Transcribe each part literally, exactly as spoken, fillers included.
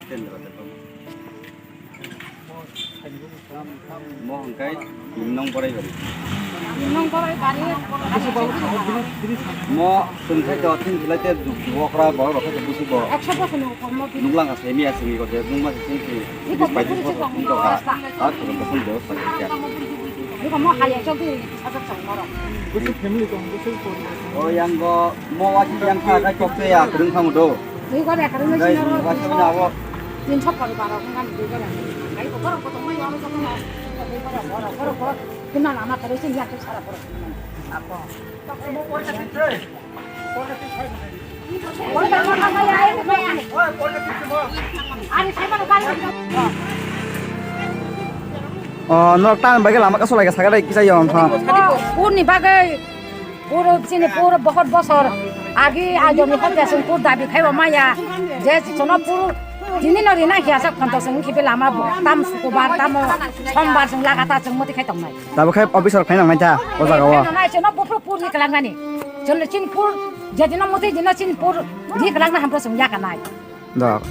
Mo hwnkhe nong borai bari. Nong borai bari. Mo tungthai do tin khilai te wokra borok rok khe busi bo. Ekso bosor ni ukor mo. Nuklang ka semi asimi ko je nungma simi ki. Bis bai din bosor tong ka. Ar ko ko sung do sa kya. Iko mo haya chok di sajak chang moro. Busi family tong busi ko. O yang go mo wa ki yang kha kai kok te ya krung kham do. Ui, gor ekar nung Guys, sinaro. Wasi na abo. Tin sop kori baro, kan dui gor. Ai, ko gor, ko to mai aro jabo na. Dui gor, gor, gor, gor. Kina lama kare sin ya, sara gor. Ako. Ari, sai mana kare. Oh, nok tan bagai lama kaso lagi sagare kisa yon sa. Purni bagai. Puro chini puro bohot bosor agi ajoni hote sung pur dabi khaibo maya je chini pur tini no rina hiya sak phanto sung khibi lama bo tam sukubar tam sombar sung lagata sung moti khai tongnai. Tabo khai officer khai nangnai ta o jaga o. Nai chini pur pur ni kelang nani chini chini pur je dino moti dino chini pur ni kelang na hamto sung yakanai. Dok.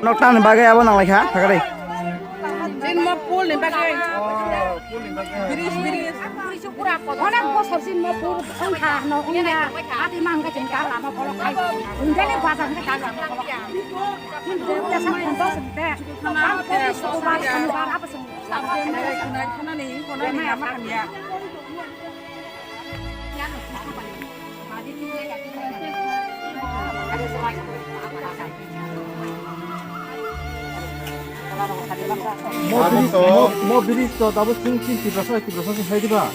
Nok tangni bagwi abo nang lai kha, thakari. Chini mo pul ni bagwi. Biris, biris. Onek bosor chini mo pul wngkha, no wngya. Ati mang ka chini kar lama bolok khai. Wngya ni bazar ni kar lama bolok khai. Chini mo pul ni bagwi. Ang pul ni sukubar, sukubar apa sung? Sabjemai kunai thanani, kunai ni lama hamya. Mo bridge, mo, mo bridge to dabo chwng chini Tiprasa, Tiprasa se hai diba?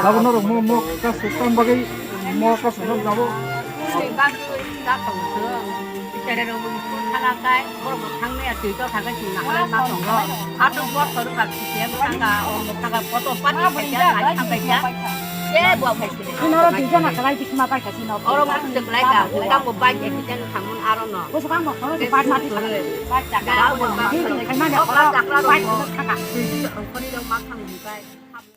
Dabo norok mo, mo kasu tam bagwi, mo kasu nok dabo. Tere rok school thangkha khe, borok bo thangmaya twi to thangkhe chwng naharwi ma tongo. Ato bor kotor kha C P M thangkha, o thangkha kotor party khaikha, hai thangkhaikha. Je bo khai sini. Chwng oro dui jona kwlai bisma bai kha chwng oro. Oro ma tong kwlai kha, tamo bike accident khamung aro no. Bwswk ang bo khoro bike ma twi thangkha. Bike chakra. Bike twi khaimani oro bike thangkha. Twi rok ma thangmani bike.